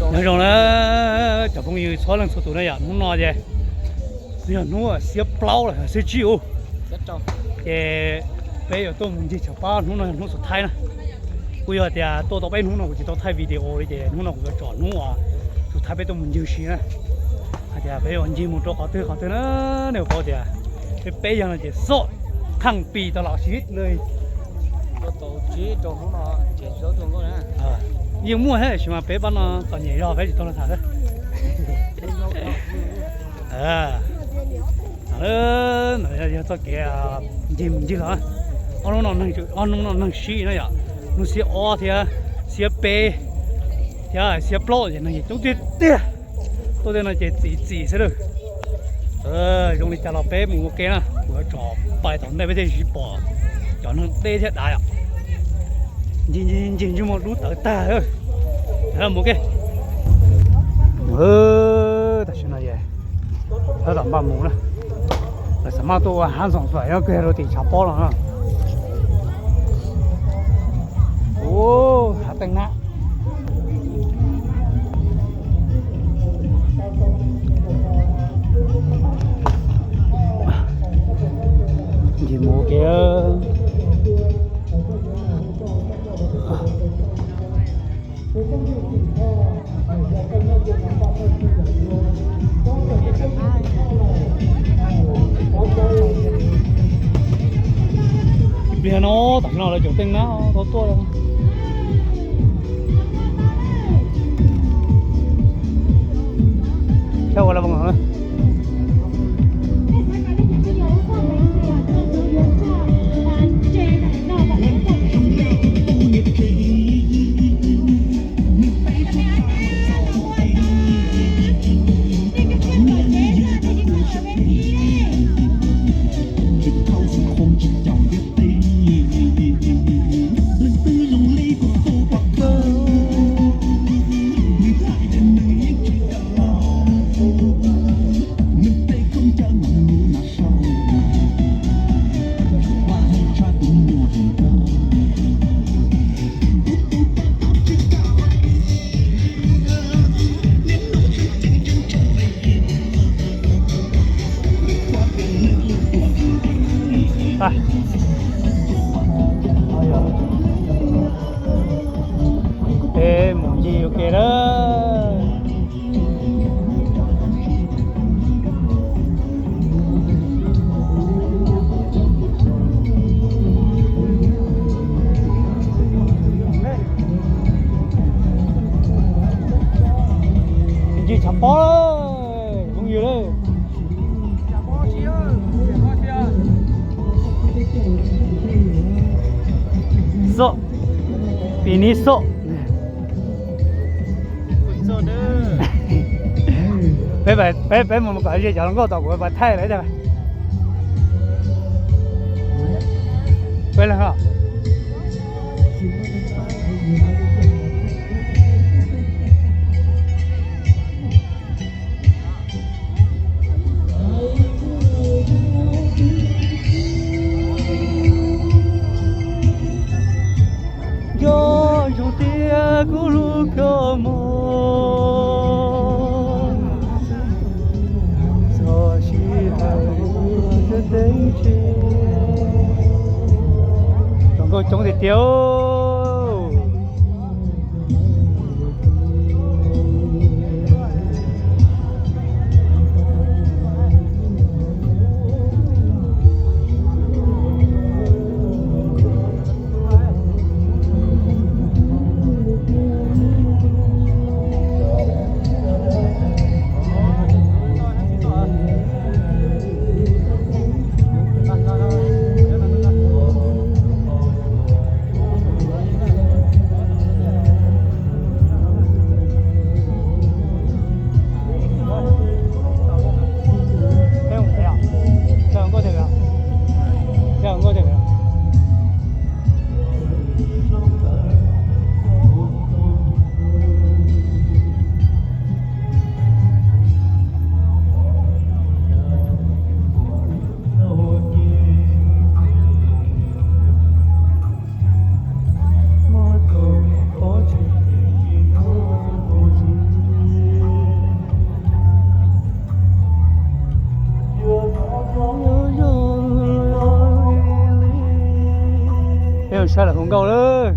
Nyob zoo na cov phooj ywg txhua leej txhua tus na yom, hnub no ces yog hnub xiab plaub los xiab tsib u, ces peb yuav tuaj mus ncig tshav pob. Hnub no yog hnub xus thaib na, kuj yog tias tuaj tau peb hnub no kuv tsis tau thaij video li, ces hnub no kuv yuav tsom hnub uas xus thaib peb tuaj mus ncig si na. Hais tias peb yuav ncig mus rau qhov twg qhov twg na, nej puas paub tias peb peb yog no ces xoj thaj pis tau los siv lawm. Yeej muaj thiab tab sis mas peb pab no txom nyem zog peb tsis tau los tham. Ntawd yog txoj kev ncig mus ncig los, ob hnub no neeg, ob hnub no neeg sib no yom, hnub xiab ob thiab xiab peb thiab xiab plaub ces neeg coob tiag tiag. Tuaj tej no ces txim txim xwb lawm. Zoo li cas los peb mus ua ke na, kuv yuav tsom pais tom ntej peb thiaj tsis pom cov neeg deb thiab dav yom. Ncig ncig ncig ncig mus dub tawv tag. Mus ke. Tam sim no es tab tom npaj mus na, lawv xam maj tuaj ua hav ntxoov fam nyob kiag rau tim tshav pob los na. Ua hav teej nab. Ncig mus ua ke. Pliag no tam sim no lawv tseem teej nab tau tuaj. Saib ua la voos no. Peb mus ncig ua ke lawm. Ncig tshav pob lawm, phooj ywg lawm. Xoj, pis nib xoj. Peb, peb mus kom ze cov hluas nkauj tom kuv pais thaij lawm. Peb leeg os. Nco ntsoov tias kuv hlub koj mog, txog sij hawm kuv yuav teb tsev. Hluas nkauj coob tiag tiag. Sab lawm hu nkauj lawm.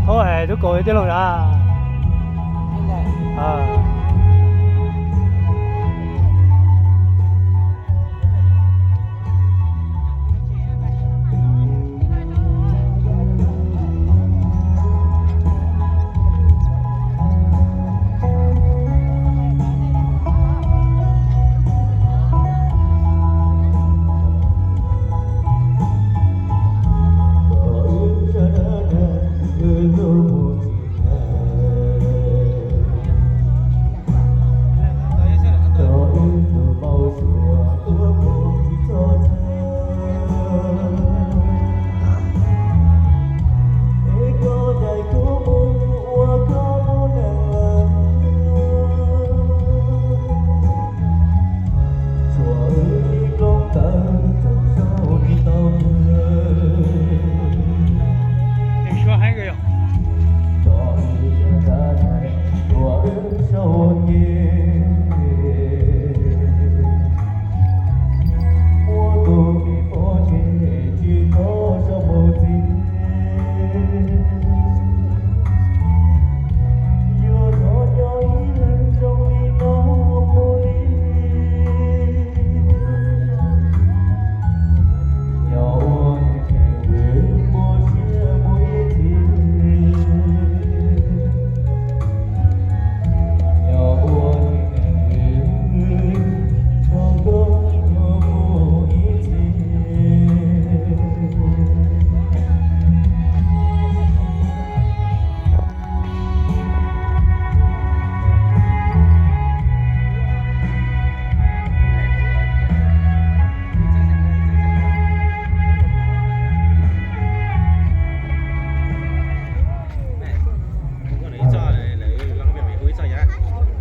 Thaub hais tub kaus tij laug a.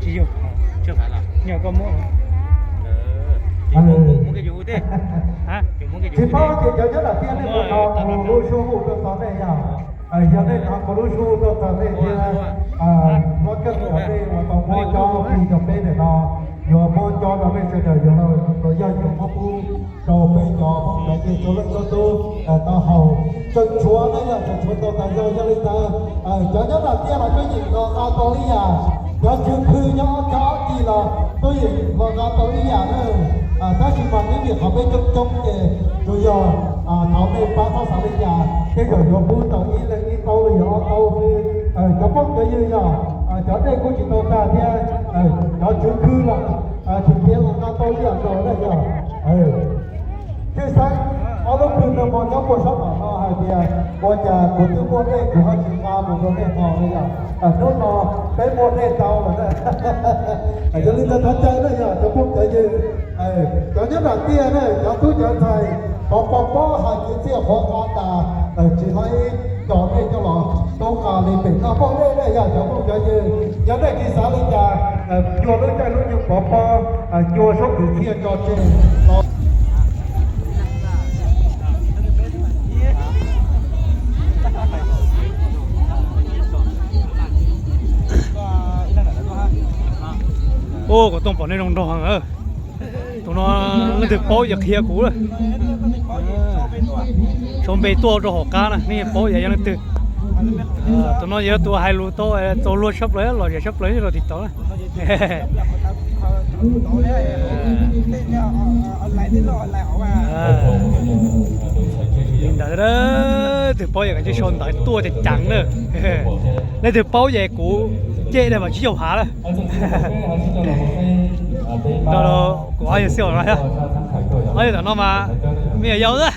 Tsis yog, nyuam koj muab. Tsis paub tias cov nyob nram tiaj nej puas hnov kuv lub suab hu rau tod nej yog. Yog nej hnov kuv lub suab hu rau tod nej thiab, hlob Keej cov nej uas tau muab cov kis rau peb ntawm no, yuav muab cov rau nej sawv daws yuav los yog yuav muab pub rau peb cov phooj cov ywg txhua leej txhua tus tau haus. Tseem tshuav na yog tseem tshuav tau tas zog, yog li ntawd cov nyob nram tiaj los koj yeem los nqa tau ib yam, cov tswv khw nyob ob cag ob cig los koj yeem los nqa tau ib yam na. Tab sis mas neb niam qhov peb coob coob ces tsuas yog thaum nej pab txhob xav li cas, tej zaum yuav pub tau ib leeg ib taub los yog ob taub xwb. Cov phooj cov ywg yog cov dej kuj tsis tau tag thiab, cov tswv khw los tsis khiav los nqa tau ib yam nkaus na yog. Tshwj xeeb ob lub khw no mas nyob puag sab tom no hais tias ua cas kuv twb muaj dej kuv ho tsis nqa mus rau nej haus no yog. Hnub no peb muaj dej tau lawm na. Yog li ntawd thov caw na yog cov phooj cov yw, cov nyob nram tiaj na, cov tub cov ntxhais, pov pov pob hais kwv txhiaj qhuav qhov tas, tsis laib coj nej coj los tub nqa li pem noj poj dej na yog cov phooj cov ywg. Yog nej tsis xav li cas, cua lub caij lub nyoog pov pob, cua suab kwv txhiaj tso tseg los. Ua kuv tooj pom nej zoo nraug heev. Tus no leej twg paub ces qhia kuv. Sau npe tuaj rau hauv qab na, nej paub yog leej twg. Tus no yog tus hais lus tau txaus luag tshaj plaws los zem tshab plaws rau TikTok na. Li ntawd, leej twg paub ces kav tsij sau ntawv tuaj ceev ceev na. Leej twg paub ces kuv cem dai mas tsib caug hav lawm. Kuv ob yawg xib hawm no, ob yawg tom no mas me nyuam yaus xwb.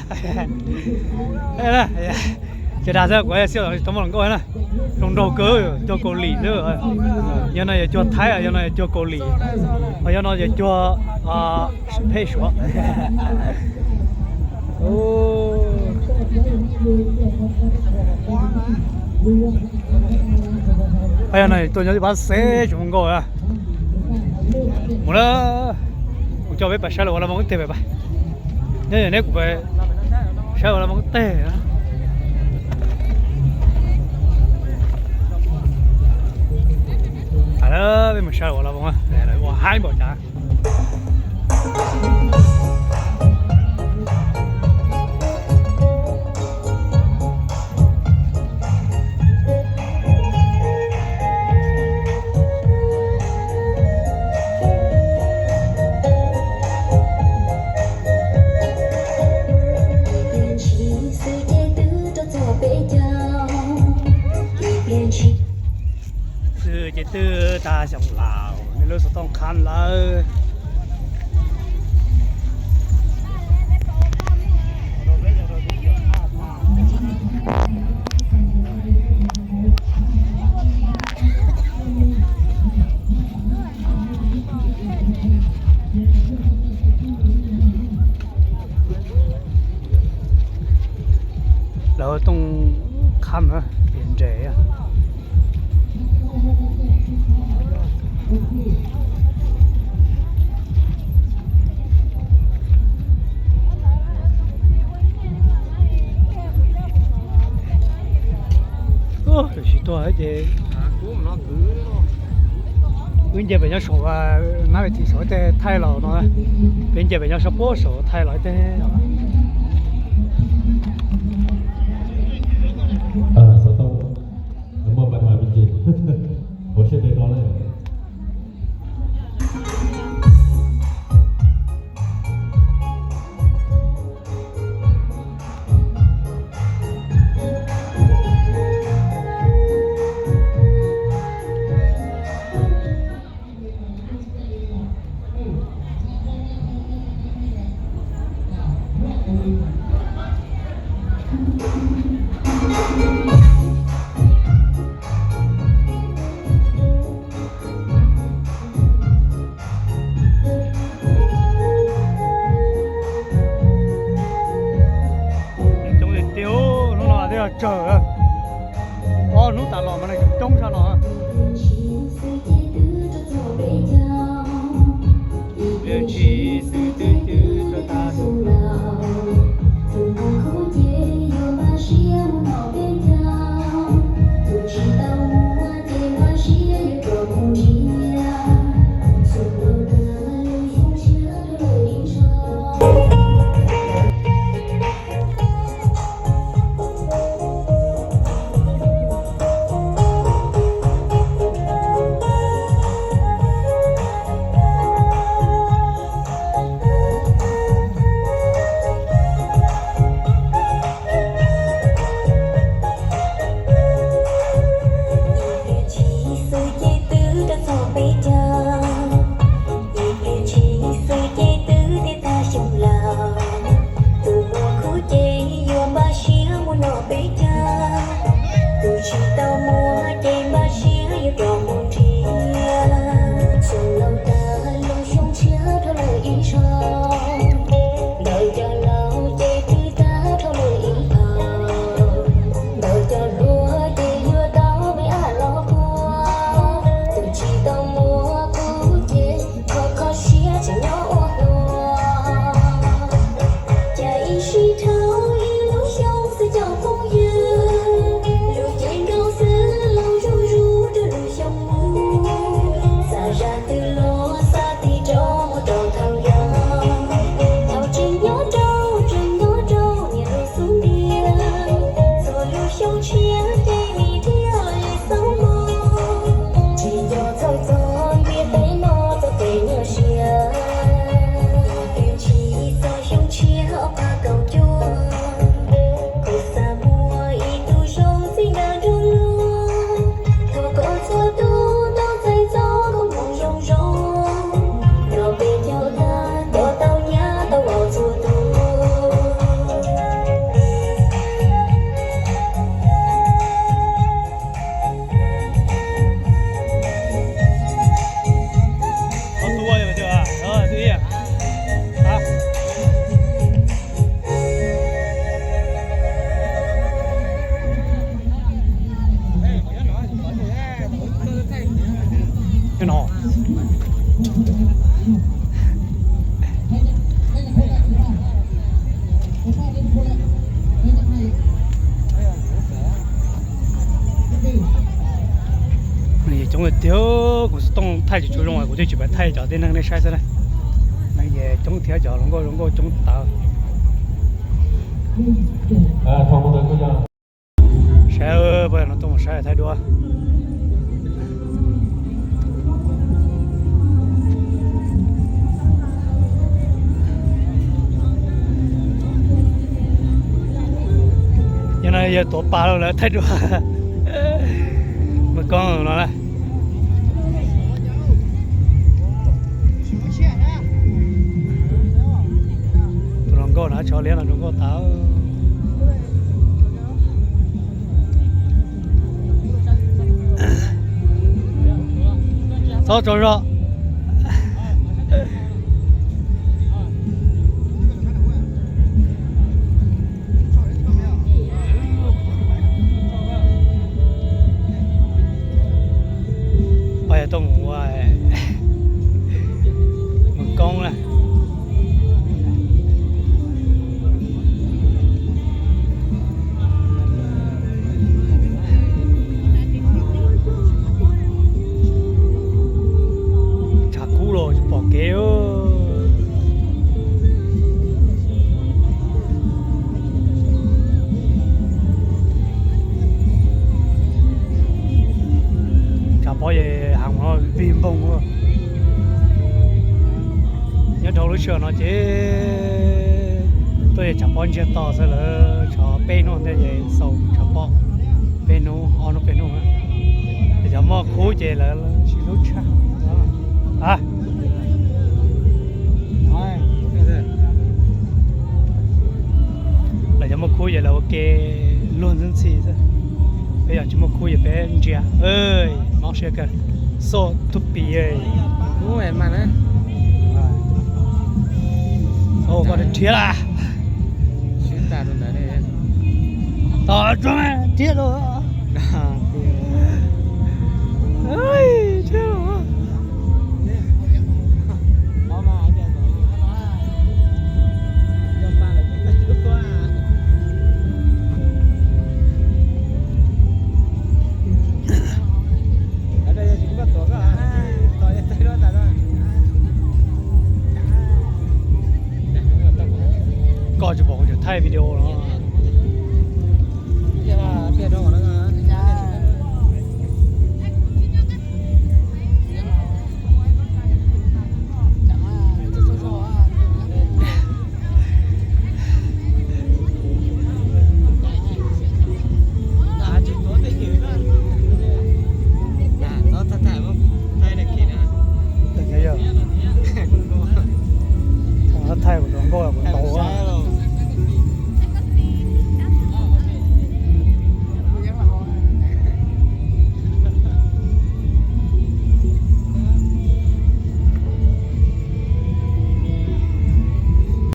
Ces dag xwb, kuv ob yawg xib hawm tsis tau muaj hluas nkauj na. Zoo nraug kawg, cuag Kaus Lim xwb. Yog no yog cuag Thaib, yog no yog cuag Kaus Lim, ho yog no yog cuag phej Suav. Yog no tuaj nyob tib pab xeb tsis muaj nkauj. Lawm, kuv coj peb pais saib lawv ua las moos ib teg pais. Nyob zoo, neb kuv pais saib ua las moos ib teg. Peb mus saib ua las moos, lawv ua haib npaum cas. Xwb ces twb tag xyoo laus, nej lub xov tooj qhab lawm. Lawv tooj qhab na, nres. Tam sim tuaj ces wb nce pem nyob saum, nab ve thim saum ib teg thaij los no, peb nce pem nyob saum puag saum thaij los ib teg. Xov tooj muaj pab hais me ntsis, ua siab peb no lawm. Coob tiag tiag, hnub no twb yog tsawg, ob hnub tas los mas neeg coob tshaj no. Tiag, kuv xov tooj thaij tsis tshua zoo, kuv thiaj tsis pom thaij cov tib neeg nej saib xwb na. Neeg ces coob thiab, cov hluas nkauj zoo nkauj coob tawv. Saib, poj yog no tuaj mus saib thaij duab. Yog no yog tuav pas los lawv thaij duab. Mus koob no na. Tus hluas nkauj no tshov liab no zoo nkauj tas. Txhob tsaug zog. Poj yog tuaj mus ua mus koob na. Tshav kub los tsis pom kev. Tshav pob es heev no vig npoog. Nyob rau lub sij hawm no ces tuaj es tshav pob ntsiag to xwb, lawv tshav peb hnub ntej es xaus tshav pob peb hnub, ob hnub peb hnub. Cov muaj khub ces lawv tsis hlub tshaj. Lawv cov muaj khub ces lawv ua ke luag ntxhi ntxhi xwb. Peb yog tsis muaj khub ces peb ntsia, mob siab kawg, xoj tub pis. Koj rhiab lawm. Tom rhiab lawm. Koj tsis pom kuv thaij video no.